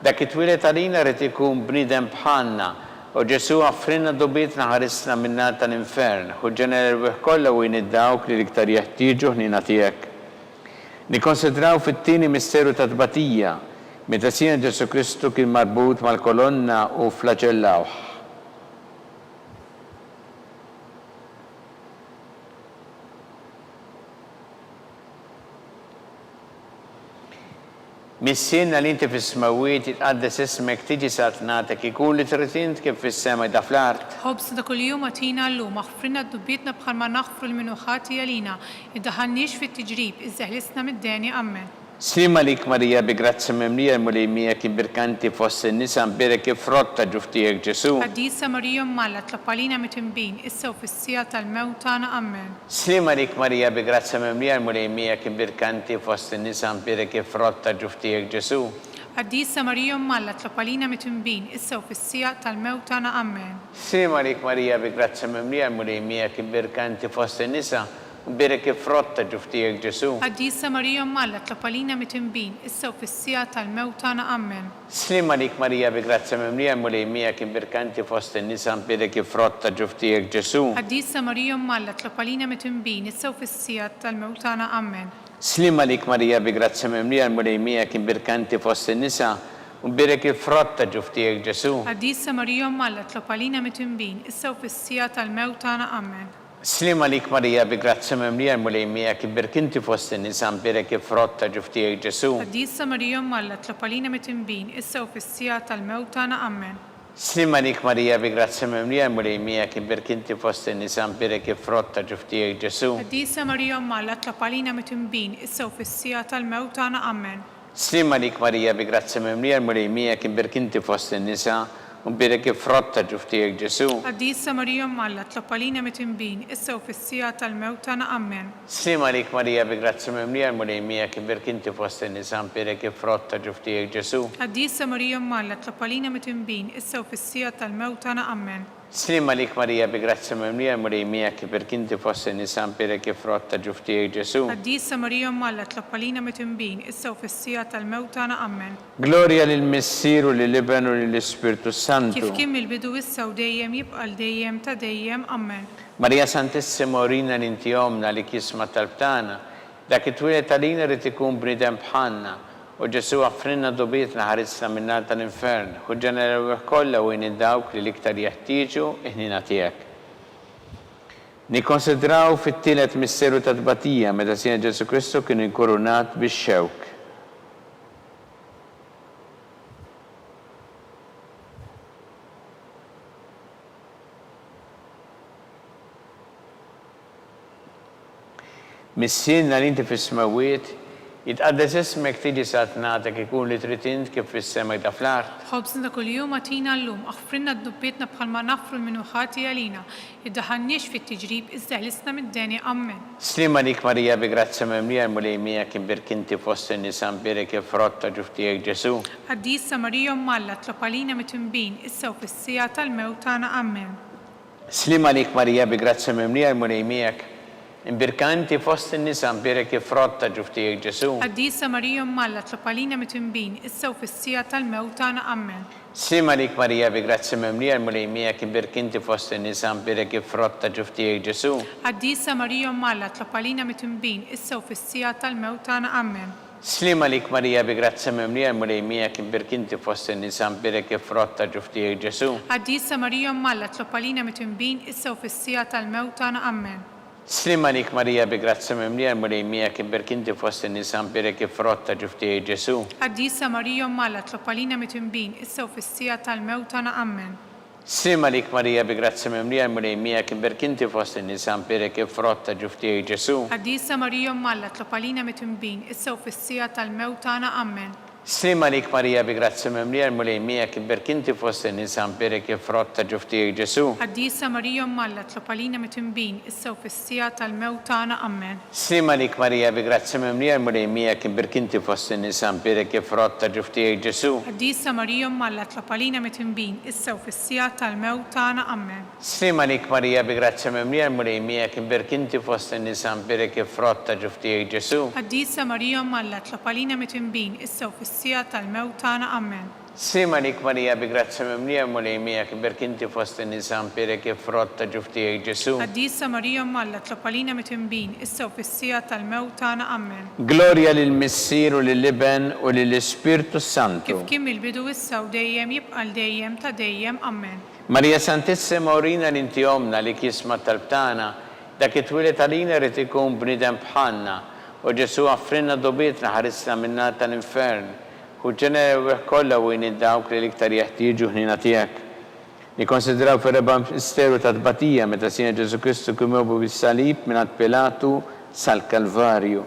dak li twieled għalina ried ikun bniedem bħalna. O Ġesù aħfrilna dnubietna ħarisna min-nar tal-infern, ħuġġena l-erwieħ kollha u għin id-dawk li l-iktar jeħtieġu ħniena tiegħek. Nikkonsidraw fit-tieni misteru ta' tbatija, meta Sidna Ġesù Kristu kien marbut mal-kolonna u fflaġellawh. Missierna li inti fis-smewwiet, jitqaddes ismek, tiġi saltnatek, ikun li trid int kif fis-sema jda fl-art. Ħobżna ta' kuljum agħtina llum, aħfrilna dnubietna bħalma naħfru lil min hu ħati għalina, Iddaħħalniex fit-tiġrib, iżda ħlisna mid-deni. Ammen. Sliem għalik Marija bi grazzja mimlija l-Mulej miegħek imbierka inti fost in-nisa mbierek il-frott ta' ġuf tiegħek Ġesù. Qaddisa Marija Omm Alla tlob għalina mitinbin, issa u fis-siegħa tal-mewt tagħna. Ammen. Sliem għalik Marija bi grazzja mimlija l-Mulej miegħek imbierka inti fost in-nisa mbierek il-frott ta' ġuf tiegħek Ġesù. Qaddisa Marija Omm Alla tlob għalina mitinbin, issa u fis-siegħa tal-mewt tagħna. Ammen. Sliem għalik Marija bi grazzja mimlija l-Mulej miegħek imbierka inti fost in-nisa, u mbierek il-frott ta' ġuf tiegħek Ġesù. Qaddisa Marija Omm Alla tlob għalina mitinbin, issa u fis-siegħa tal-mewt tagħna. Ammen. Sliem għalik Marija bi grazzja mimlija l-Mulej miegħek imbierka inti fost in-nisa mbierek il-frott ta' ġuf tiegħek Ġesù. Qaddisa Marija Omm Alla tlob għalina mitinbin, issa u fis-siegħa tal-mewt tagħna. Ammen. Sliem għalik Marija bi grazzja mimlija l-Mulej miegħek imbierka inti fost in-nisa, u mbierek il-frott ta' ġuf tiegħek Ġesù. Qaddisa Marija Omm Alla tlob għalina mitinbin, issa u fis-siegħa tal-mewt tagħna. Ammen. Sliem għalik Marija bi grazzja mimlija l-Mulej miegħek imbierk inti fost in-nisa mbierek il-frott ta' ġuf tiegħek Ġesù. Qaddisa Marija Omm Alla tlob għalina mitinbin, issa u fis-siegħa tal-mewt tagħna. Ammen. Sliem għalik Marija bi grazzja mimlija l-Mulej miegħek imbierk inti fost in-nisa mbierek il-frott ta' ġuf tiegħek Ġesù. Qaddisa Marija Omm Alla tlob għalina mitinbin, issa u fis-siegħa tal-mewt tagħna. Ammen. Sliem għalik Marija bi grazzja mimlija l-Mulej miegħek imbierk inti fost in-nisa u mbierek il-frott ta' ġuf tiegħek Ġesù. Qaddisa Marija Omm Alla tlob għalina mitinbin, issa u fis-siegħa tal-mewt tagħna. Ammen. Sliem għalik Marija bi grazzja mimlija l-Mulej miegħek imbierk inti fost in-nisa mbierek il-frott ta' ġuf tiegħek Ġesù. Qaddisa Marija Omm Alla tlob għalina mitinbin, issa u fis-siegħa tal-mewt tagħna. Ammen. Sliem għalik Marija bi grazzja mimlija l-Mulej miegħek imbierk inti fost in-nisa mbierek il-frott ta' ġuf tiegħek Ġesù. Qaddisa Marija Omm Alla tlob għalina mitinbin, issa u fis-siegħa tal-mewt tagħna. Ammen. Glorja lill-Missier u lill-Iben u lill-Ispirtu s-Santu. Kif kien mill-bidu issa u dejjem jibqa' għal dejjem ta' dejjem. Ammen. Marija Santissima urina li inti Ommna li jisma' t-talb tagħna. Dak li twieled għalina ried ikun bniedem bħalna. O Ġesù aħfrilna dnubietna ħarisna min-nar tal-infern, ħuġġana l-erwieħ kollha u għin 'il dawk li l-iktar jeħtieġu l-ħniena tiegħek. Nikkonsidraw fit-tielet misteru ta' tbatija meta Sidna Ġesù Kristu kien inkurunat bix-xewk. Missierna li inti fis-smewwiet, jitqaddes ismek, tiġi saltnatek, ikun li trid int kif fis-sema jda fl-art. Ħobżna ta' kuljum agħtina llum, aħfrilna dnubietna bħalma naħfru 'l min hu ħati għalina, iddaħħalniex fit-tiġrib, iżda eħlisna mid-deni. Ammen. Sliem għalik Marija bi grazzja mimlija l-Mulej miegħek imbierk inti fost in-nisa mbierek il-frott ta' ġuf tiegħek Ġesù. Qaddisa Marija Omm Alla tlob għalina mitinbin, issa u fis-siegħa tal-mewt tagħna. Ammen. Sliem għalik Marija bi grazzja mimlija l-Mulej miegħek, imbierka inti fost in-nisa mbierek il-frott ta' ġuf tiegħek Ġesù. Qaddisa Marija Omm Alla tlob għalina mitinbin, issa u fis-siegħa tal-mewt tagħna. Ammen. Sliem għalik Marija bi grazzja mimlija l-Mulej miegħek imbierk inti fost in-nisa mbierek il-frott ta' ġuf tiegħek Ġesù. Qaddisa Marija Omm Alla tlob għalina mitinbin, issa u fis-siegħa tal-mewt tagħna. Ammen. Sliem għalik Marija bi grazzja mimlija l-Mulej miegħek imbierk inti fost in-nisa mbierek il-frott ta' ġuf tiegħek Ġesù. Qaddisa Marija Omm Alla tlob għalina mitinbin issa u fis-siegħa tal-mewt tagħna Ammen. Sliem għalik Marija bi grazzja mimlija l-Mulej miegħek imbierk inti fost in-nisa mbierek il-frott ta' ġuf tiegħek Ġesù. Qaddisa Marija Omm Alla tlob għalina mitinbin issa u fis-siegħa tal-mewt tagħna Ammen. Sliem għalik Marija bi grazzja mimlija l-Mulej miegħek imbierk inti fost in-nisa mbierek il-frott ta' ġuf tiegħek Ġesù. Qaddisa Marija Omm Alla tlob għalina mitinbin issa u fis-siegħa tal-mewt tagħna Ammen. Sliem għalik Marija bi grazzja mimlija l-Mulej miegħek imbierk inti fost in-nisa mbierek il-frott ta' ġuf tiegħek Ġesù. Qaddisa Marija Omm Alla tlob għalina mitinbin issa u fis-siegħa tal-mewt tagħna. Ammen. Sliem għalik Marija bi grazzja mimlija l-Mulej miegħek imbierk inti fost in-nisa mbierek il-frott ta' ġuf tiegħek Ġesù. Qaddisa Marija Omm Alla tlob għalina mitinbin issa u fis-siegħa tal-mewt tagħna. Ammen. Sliem għalik Marija bi grazzja mimlija l-Mulej miegħek imbierk inti fost in-nisa mbierek il-frott ta' ġuf tiegħek Ġesù. Qaddisa Marija Omm Alla tlob għalina mitinbin issa u fis-siegħa tal-mewt tagħna Ammen. Sliem għalik Marija bi grazzja mimlija l-Mulej miegħek imbierk inti fost in-nisa mbierek il-frott ta' ġuf tiegħek Ġesù. Qaddisa Marija Omm Alla tlob għalina mitinbin issa u fis-siegħa tal-mewt tagħna Ammen. Glorja lill-Missier u lill-Iben u lill-Ispirtu s-Santu. Kif kien mill-bidu issa u dejjem jibqa' għal dejjem ta' dejjem Ammen. Marija Santissima urina li inti Ommna li jisma' t-talb tagħna, dak li twieled għalina ried ikun bniedem bħalna, o Ġesù aħfrilna dnubietna ħarisna min-nar tal-infern, ħu ġenna l-erwieħ kollha u għin 'il dawk li l-iktar jeħtieġu ħniena tiegħek. Nikkonsidraw fir-reba' misteru ta' tbatija meta Sidna Ġesù Kristu kien mewwi bis-salib mingħand Pilatu sal-Kalvarju.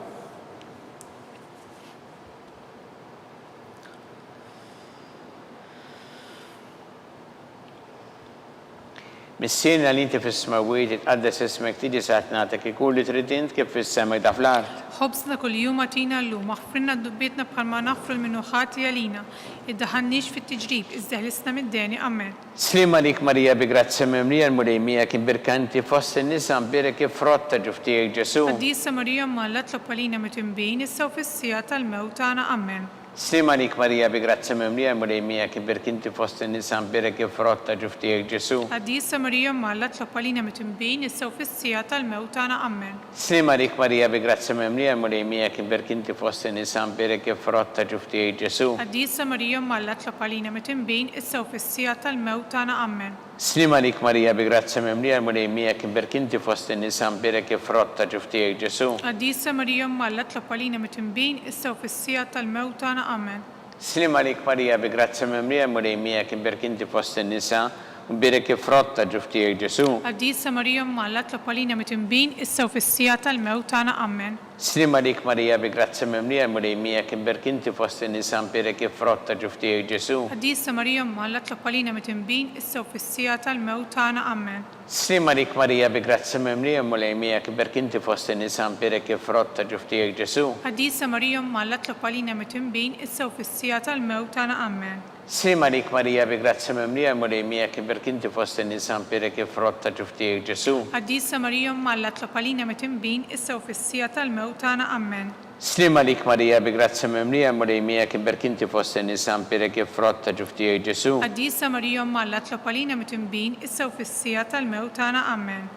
Missierna li inti fis-smewwiet, jitqaddes ismek, tiġi saltnatek, ikun li trid int kif fis-sema hekk fl-art. Ħobżna kuljum agħtina llum, aħfrilna dnubietna bħalma naħfru 'l min hu ħati għalina, iddaħħalniex fit-tiġrib, iżda eħlisna mid-deni. Amen. Sliem għalik Marija bi grazzja mimlija l-Mulej miegħek imbierka inti fost in-nisa mbierek il-frott ta' ġuf tiegħek Ġesù. Qaddisa Marija Omm Alla tlob għalina mitinbin issa u fis-siegħa tal-mewt tagħna. Amen. Sliem għalik Marija bi grazzja mimlija l-Mulej miegħek imbierk inti fost in-nisa mbierek il-frott ta' ġuf tiegħek Ġesù. Qaddisa Marija Omm Alla tlob għalina mitinbin issa u fis-siegħa tal-mewt tagħna Ammen. Sliem għalik Marija bi grazzja mimlija l-Mulej miegħek imbierk inti fost in-nisa mbierek il-frott ta' ġuf tiegħek Ġesù. Qaddisa Marija Omm Alla tlob għalina mitinbin issa u fis-siegħa tal-mewt tagħna Ammen. Sliem għalik Marija bi grazzja mimlija l-Mulej miegħek imbierk inti fost in-nisa mbierek il-frott ta' ġuf tiegħek Ġesù. Qaddisa Marija Omm Alla tlob għalina mitinbin issa u fis-siegħa tal-mewt tagħna Amen. Sliem għalik Marija bi grazzja mimlija l-Mulej miegħek imbierk inti fost in-nisa u mbierek il-frott ta' ġuf tiegħek Ġesù. Qaddisa Marija Omm Alla tlob għalina mitinbin issa u fis-siegħa tal-mewt tagħna Amen. Sliem għalik Marija bi grazzja mimlija l-Mulej miegħek imbierk inti fost in-nisa mbierek il-frott ta' ġuf tiegħek Ġesù. Qaddisa Marija Omm Alla tlob għalina mitinbin issa u fis-siegħa tal-mewt tagħna Ammen. Sliem għalik Marija bi grazzja mimlija l-Mulej miegħek imbierk inti fost in-nisa mbierek il-frott ta' ġuf tiegħek Ġesù. Qaddisa Marija Omm Alla tlob għalina mitinbin issa u fis-siegħa tal-mewt tagħna Ammen. Sliem għalik Marija bi grazzja mimlija l-Mulej miegħek imbierk inti fost in-nisa mbierek il-frott ta' ġuf tiegħek Ġesù. Qaddisa Marija Omm Alla tlob għalina mitinbin issa u fis-siegħa tal-mewt tagħna Ammen. Sliem għalik Marija bi grazzja mimlija l-Mulej miegħek imbierk inti fost in-nisa mbierek il-frott ta' ġuf tiegħek Ġesù. Qaddisa Marija Omm Alla tlob għalina mitinbin issa u fis-siegħa tal-mewt tagħna Ammen.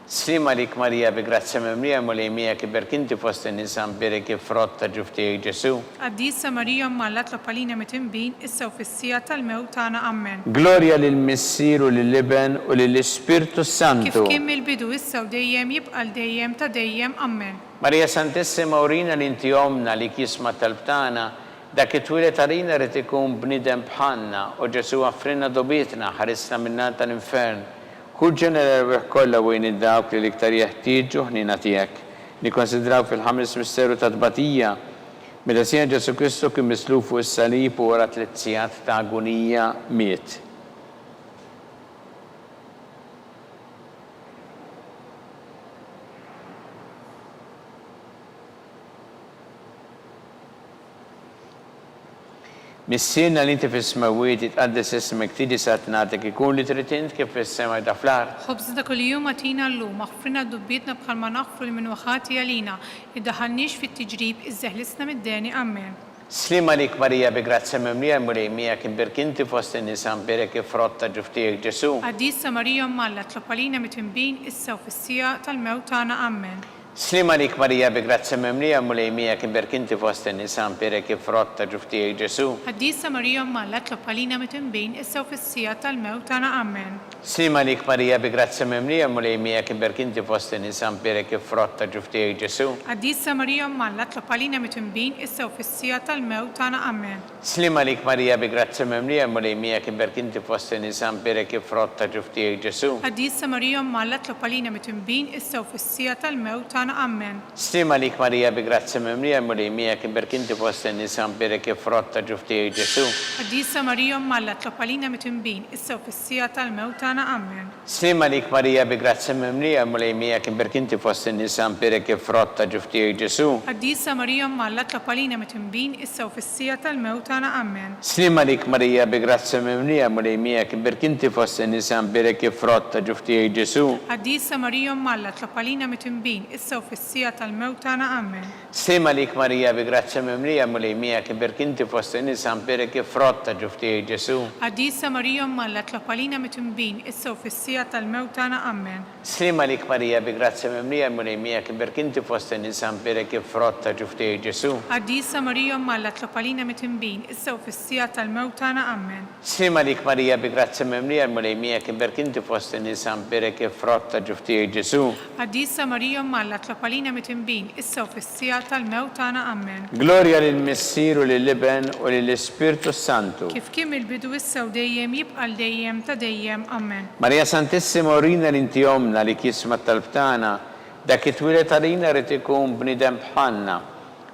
Sliem għalik Marija bi grazzja mimlija l-Mulej miegħek iberk inti fost in-nisa mbierek il-frott ta' ġuf tiegħek Ġesù. Qaddisa Marija Omm Alla tlob għalina mitinbin issa u fis-siegħa tal-mewt tagħna Ammen. Glorja lill-Missier u lill-Iben u lill-Ispirtu s-Santu. Kif kien mill-bidu issa u dejjem jibqa' għal dejjem ta' dejjem Ammen. Marija Santissima urina li inti Ommna li jisma' t-talb tagħna, dak li twieled għalina ried ikun bniedem bħalna, o Ġesù aħfrilna dnubietna, ħarisna min-nar tal-infern, Ħu ġenna l-erwieħ kollha u għin 'il dawk li l-iktar jeħtieġu ħniena tiegħek. Nikkonsidraw fil-ħames misteru ta' tbatija, meta Sidna Ġesù Kristu kien mislub fuq is-salib u wara tliet sigħat ta' agunija miet. Missierna li inti fis-smewwiet, jitqaddes ismek, tiġi saltnatek, ikun li trid int kif fis-sema hekk fl-art. Ħobżna ta' kuljum agħtina llum, aħfrilna dnubietna bħalma naħfru lil min hu ħati għalina, iddaħħalniex fit-tiġrib, iżda eħlisna mid-deni. Ammen. Sliem għalik Marija bi grazzja mimlija l-Mulej miegħek imbierk inti fost in-nisa mbierek il-frott ta' ġuf tiegħek Ġesù. Qaddisa Marija Omm Alla, tlob għalina mitinbin issa u fis-siegħa tal-mewt tagħna. Ammen. Sliem għalik Marija bi grazzja mimlija l-Mulej miegħek imbierk inti fost in-nisa mbierek il-frott ta' ġuf tiegħek Ġesù. Qaddisa Marija Omm Alla tlob għalina mitinbin issa u fis-siegħa tal-mewt tagħna Ammen. Sliem għalik Marija bi grazzja mimlija l-Mulej miegħek imbierk inti fost in-nisa mbierek il-frott ta' ġuf tiegħek Ġesù. Qaddisa Marija Omm Alla tlob għalina mitinbin issa u fis-siegħa tal-mewt tagħna Ammen. Sliem għalik Marija bi grazzja mimlija l-Mulej miegħek imbierk inti fost in-nisa mbierek il-frott ta' ġuf tiegħek Ġesù. Qaddisa Marija Omm Alla tlob għalina mitinbin issa u fis-siegħa tal-mewt tagħna. tagħna. Ammen. Sliem għalik Marija bi grazzja mimlija l-Mulej miegħek imbierk inti fost in-nisa mbierek il-frott ta' ġuf tiegħek Ġesù. Qaddisa Marija Omm Alla tlob għalina mitinbin issa u fis-siegħa tal-mewt tagħna. Ammen. Sliem għalik Marija bi grazzja mimlija l-Mulej miegħek imbierk inti fost in-nisa mbierek il-frott ta' ġuf tiegħek Ġesù. Qaddisa Marija Omm Alla tlob għalina mitinbin issa u fis-siegħa tal-mewt tagħna. Ammen. Sliem għalik Marija bi grazzja mimlija l-Mulej miegħek imbierk inti fost in-nisa mbierek il-frott ta' ġuf tiegħek Ġesù. Qaddisa Marija Omm Alla tlob għalina mitinbin issa u fis-siegħa tal-mewt tagħna. Ammen. Sliem għalik Marija bi grazzja mimlija l-Mulej miegħek imbierk inti fost in-nisa mbierek il-frott ta' ġuf tiegħek Ġesù. Qaddisa Marija Omm Alla tlob għalina mitinbin issa u fis-siegħa tal-mewt tagħna. Ammen. Sliem għalik Marija bi grazzja mimlija l-Mulej miegħek imbierk inti fost in-nisa mbierek il-frott ta' ġuf tiegħek Ġesù. Qaddisa Marija Omm Alla tlob għalina mitinbin issa u fis-siegħa tal-mewt tagħna. Ammen. Sliem għalik Marija bi grazzja mimlija l-Mulej miegħek imbierk inti fost in-nisa mbierek il-frott ta' ġuf tiegħek Ġesù. Qaddisa Marija Omm Alla tlob għalina mitinbin issa u fis-siegħa tal-mewt tagħna. Ammen. Glorja lill-Missier u lill-Iben u lill-Ispirtu s-Santu. Kif kien mill-bidu issa u dejjem jibqa' għal dejjem ta' dejjem. Ammen. Marija Santissima urina li inti Ommna li jisma' t-talb tagħna, dak li twieled għalina ried ikun bniedem bħalna.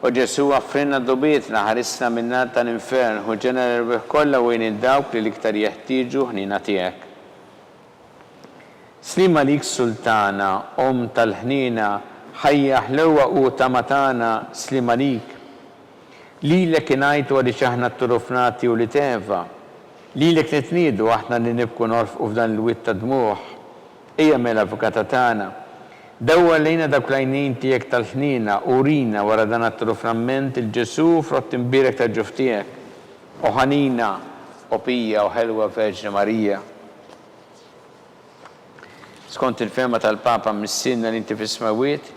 O Ġesù, aghfrilna dnubietna, ħarisna min-nar tal-infern, ħu ġenna l-erwieħ kollha u għin 'il dawk li l-iktar jeħtieġu ħniena tiegħek. Sliem għalik Sultana, Omm tal-ħniena, ħajja, ħlewwa u tama tagħna, sliem għalik. Lilek ingħajtu għaliex aħna tturufnati ulied Eva. Lilek nitniedu aħna li nibku norfqu f'dan il-wied ta' dmugħ. Ejja mela, Avukata tagħna, dawwar lejna dawk l-għajnejn tiegħek tal-ħniena u urina wara dan għat-truframment 'il Ġesù frott imbierek tal-ġuf tiegħek. O ħanina, o pija, o ħelwa Verġni Marija. Skont il-fehma tal-Papa Missierna li inti fis-smewwiet,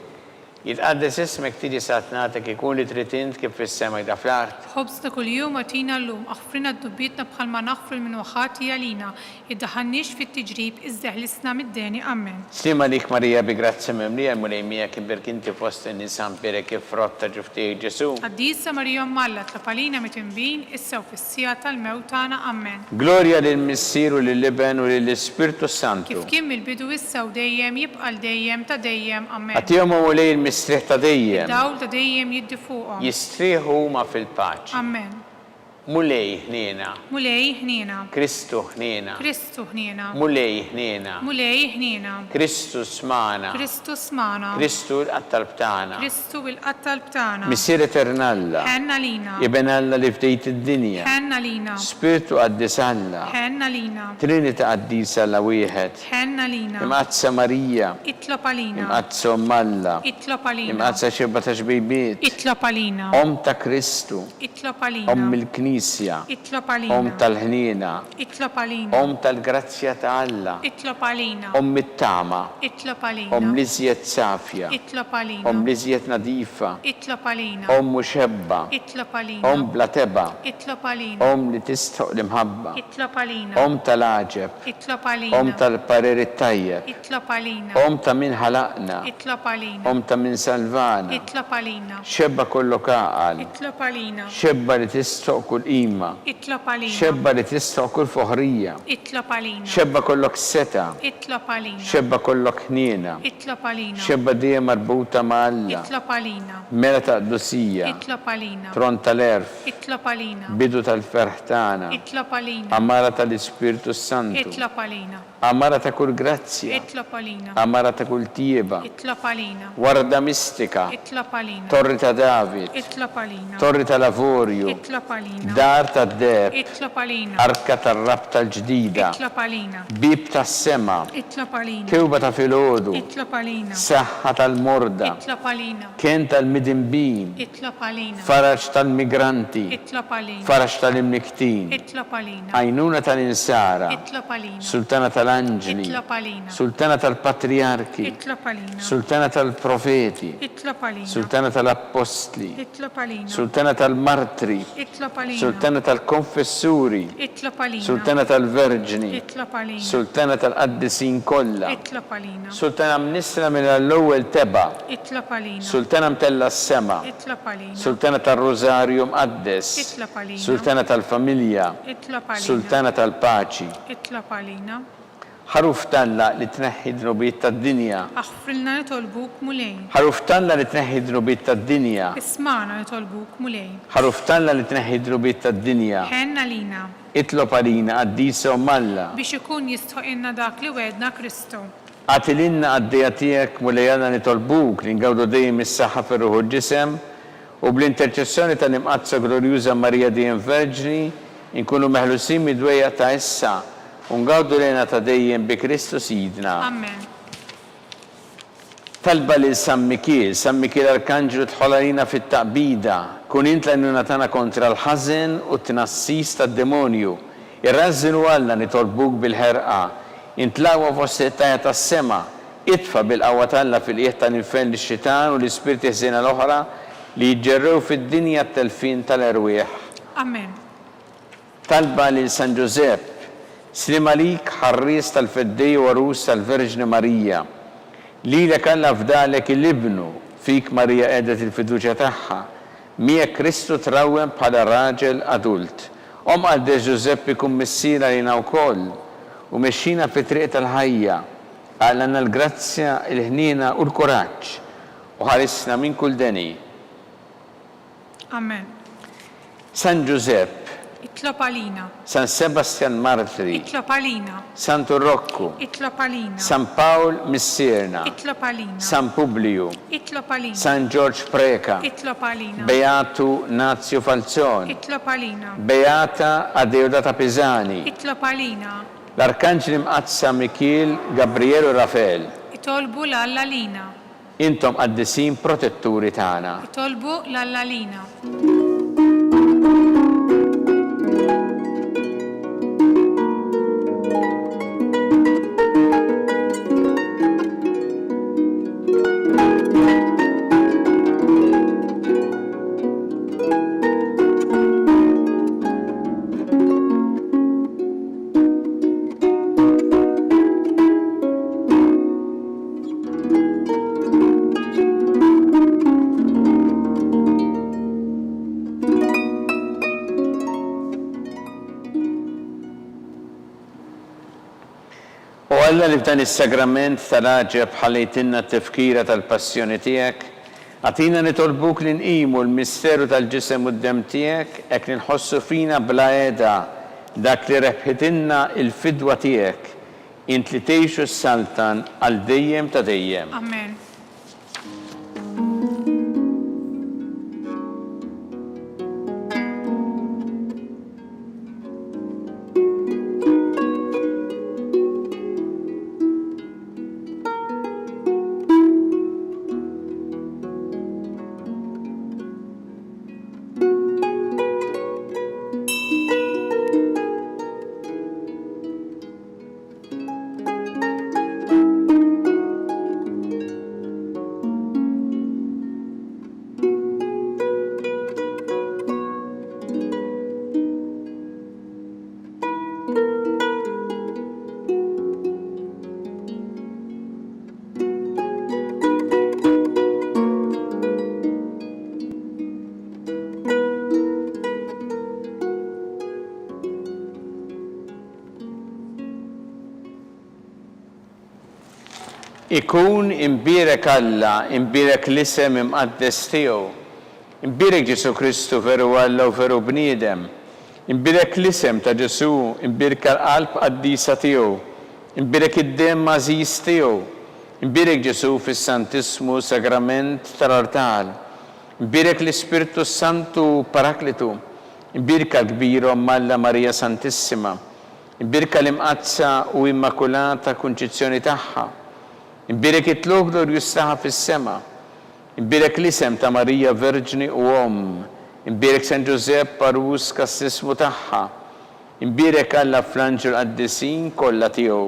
Jitqaddes ismek, tiġi saltnatek, ikun li trid int kif fis-sema jda fl-art. Ħobżna kuljum agħtina llum, aħfrilna dnubietna bħalma naħfru 'l min hu ħati għalina, iddaħħalniex fit-tiġrib, iżda eħlisna mid-deni. Ammen. Sliem għalik Marija bi grazzja mimlija, il-Mulej miegħek, imbierk inti fost in-nisa, mbierek il-frott ta' ġuf tiegħek Ġesù. Qaddisa Marija Omm Alla, tlob għalina mitinbin, issa u fis-siegħa tal-mewt tagħna. Ammen. Glorja lill-Missier u lill-Iben u lill-Ispirtu s-Santu. Kif kien mill-bidu issa u dejjem, jibqa' għal dejjem ta' dejjem. Ammen. Agħtihom, o Mulej, il-mistrieħ ta' dejjem. Id-dawl ta' dejjem jiddi fuqhom. Jistrieħu huma fil-paċi. Ammen. Mulej, ħniena. Mulej, ħniena. Kristu, ħniena. Kristu, ħniena. Mulej, ħniena. Mulej, ħniena. Kristu, smagħna. Kristu, smagħna. Kristu, ilqa' t-talb tagħna. Kristu, ilqa' t-talb tagħna. Missier Etern Alla. Ħenn għalina. Iben Alla li fdejt id-dinja. Ħenn għalina. Spirtu Qaddis Alla. Ħenn għalina. Trinita Qaddisa Alla wieħed. Ħenn għalina. Imqaddsa Marija. Itlob għalina. Imqaddsa Omm Alla. Itlob għalina. Imqaddsa Xebba ta' Xbejbiet. Itlob għalina. Omm ta' Kristu. Itlob għalina. Omm il-Knisja. Itlob għalina. Omm tal-ħniena. Itlob għalina. Omm tal-grazzja ta' Alla. Itlob għalina. Omm it-tama. Itlob għalina. Omm l-iżjed safja. Itlob għalina. Omm l-iżjed nadifa. Itlob għalina. Omm u xebba. Itlob għalina. Omm bla tebgħa. Itlob għalina. Omm li tistħoq l-imħabba. Itlob għalina. Omm tal-għaġeb. Itlob għalina. Omm tal-parir it-tajjeb. Itlob għalina. Omm ta' min ħalaqna. Itlob għalina. Omm ta' min salvana. Itlob għalina. Xebba kollok għaqal. Itlob għalina. Xebba li tistħoq kull qima. Itlob għalina. Xebba li tistħoq kull foħrija. Itlob għalina. Xebba kollok setgħa. Itlob għalina. Xebba kollok ħniena. Itlob għalina. Xebba dejjem marbuta ma' Alla. Itlob għalina. Mera ta' qdusija. Itlob għalina. Tron tal-għerf. Itlob għalina. Bidu tal-ferħ tagħna. Itlob għalina. Għamara tal-Ispirtu s-Santu. Itlob għalina. Għamara ta' kull grazzja. Itlob għalina. Għamara ta' kull tjieba. Itlob għalina. Warda mistika. Itlob għalina. Torri ta' David. Itlob għalina. Torri tal-avorju. Itlob għalina. Dar tad-deheb. Itlob għalina. Arka tar-rabta l-ġdida. Itlob għalina. Bieb tas-sema. Itlob għalina. Kewba ta' filgħodu. Itlob għalina. Saħħa tal-morda. Itlob għalina. Kenn tal-midinbin. Itlob għalina. Faraġ tal-migranti. Itlob għalina. Faraġ tal-imnikktin. Itlob għalina. Għajnuna tal-insara. Itlob għalina. Sultana tal-anġli. Itlob għalina. Sultana tal-patrijarki. Itlob għalina. Sultana tal-profeti. Itlob għalina. Sultana tal-appostli. Itlob għalina. Sultana tal-martri. Itlob għalina. Sultana tal-konfessuri. Itlob għalina. Sultana tal-verġni. Itlob għalina. Sultana tal-qaddisin kollha. Itlob għalina. Sultana mnissla minn l-ewwel tebgħa. Itlob għalina. Sultana mtellgħa s-sema. Itlob għalina. Sultana tar-Rużarju Mqaddes. Itlob għalina. Sultana tal-familja. Itlob għalina. Sultana tal-paċi. Itlob għalina. Ħaruf t'Alla li tneħħi d-dnubiet tad-dinja. Aħfrilna nitolbuk, Mulej. Ħaruf t'Alla li tneħħi d-dnubiet tad-dinja. Ismagħna nitolbuk, Mulej. Ħaruf t'Alla li tneħħi d-dnubiet tad-dinja. Ħenn għalina. Itlob għalina, Qaddisa Omm Alla. Biex ikun jistħoqilna dak li wegħedna Kristu. Agħti lilna qaddejja tiegħek, Mulej Alla nitolbuk li ngawdu dejjem is-saħħa fir-ruħ u l-ġisem, u bl-interċessjoni tal-Imqaddsa Glorjuża Marija dejjem Verġni, inkunu meħlusin mid-dwejjaq ta' issa, U ngawdu l-hena ta' dejjem bi Kristu Sidna. Amen. Talba lil San Mikiel, San Mikiel Arkanġlu dħol għalina fit-taqbida, kun int l-għajnuna tagħna kontra l-ħażen u t-tnassis tad-demonju. Irrażżin u Alla nitolbuk bil-ħerqa, int l-aqwa fost il-qtajja tas-sema, itfa' bil-qawwa t'Alla fil-qiegħ tal-infern lix-xitan u l-ispirti ħżiena l-oħra li jiġġerrew fid-dinja t-telfien tal-erwieħ. Amen. Talba lil San Ġużepp, Sliem għalik, ħarries tal-Feddej u għarus tal-Verġni Marija. Lilek Alla fdalek 'il Ibnu, fik Marija qiegħdet il-fiduċja tagħha. Miegħek Kristu trawwem bħala raġel adult. O Mqaddes Ġużeppi kun missier għalina wkoll, u mexxina fit-triq tal-ħajja. Aqlgħalna l-grazzja, il-ħniena u l-kuraġġ, u ħarisna minn kull deni. Amen. San Ġużepp. Itlob għalina. San Sebastjan Martri. Itlob għalina. Santu Rokku. Itlob għalina. San Pawl Missierna. Itlob għalina. San Publiju. Itlob għalina. San Ġorġ Preca. Itlob għalina. Beatu Nazju Falzon. Itlob għalina. Beata Adeodata Pisani. Itlob għalina. L-Arkanġli Mqaddsa Mikiel, Gabriel u Rafel. Itolbu 'l Alla għalina. Intom qaddisin protetturi tagħna. Itolbu 'l Alla għalina. O Alla li f'dan is-sagrament tal-għaġeb ħallejtilna t-tifkira tal-passjoni tiegħek, agħtina nitolbuk li nqimu l-misteru tal-ġisem u d-demm tiegħek hekk li nħossu fina bla heda dak li rebħitilna l-fidwa tiegħek, Int li tgħix u ssaltan għal dejjem ta' dejjem. Amen. Ikun imbierek Alla, imbierek l-isem imqaddes tiegħu. Imbierek Ġesù Kristu, veru Alla u veru bniedem. Imbierek l-isem ta' Ġesù, imbierka l-qalb qaddisa tiegħu. Imbierek id-demm għażiż tiegħu. Imbierek Ġesù fis-Santissmu Sagrament tal-artal. Imbierek l-Ispirtu s-Santu Paraklitu. Imbierka l-kbira Omm Alla Marija Santissima. Imbierka l-Imqaddsa u Immakulata Kunċizzjoni tagħha. Imbierek it-tlugħ glorjuż tagħha fis-sema. Imbierek l-isem ta' Marija Verġni u Omm. Imbierek San Ġużepp għarus kastissmu tagħha. Imbierek Alla fl-anġli u l-qaddisin kollha tiegħu.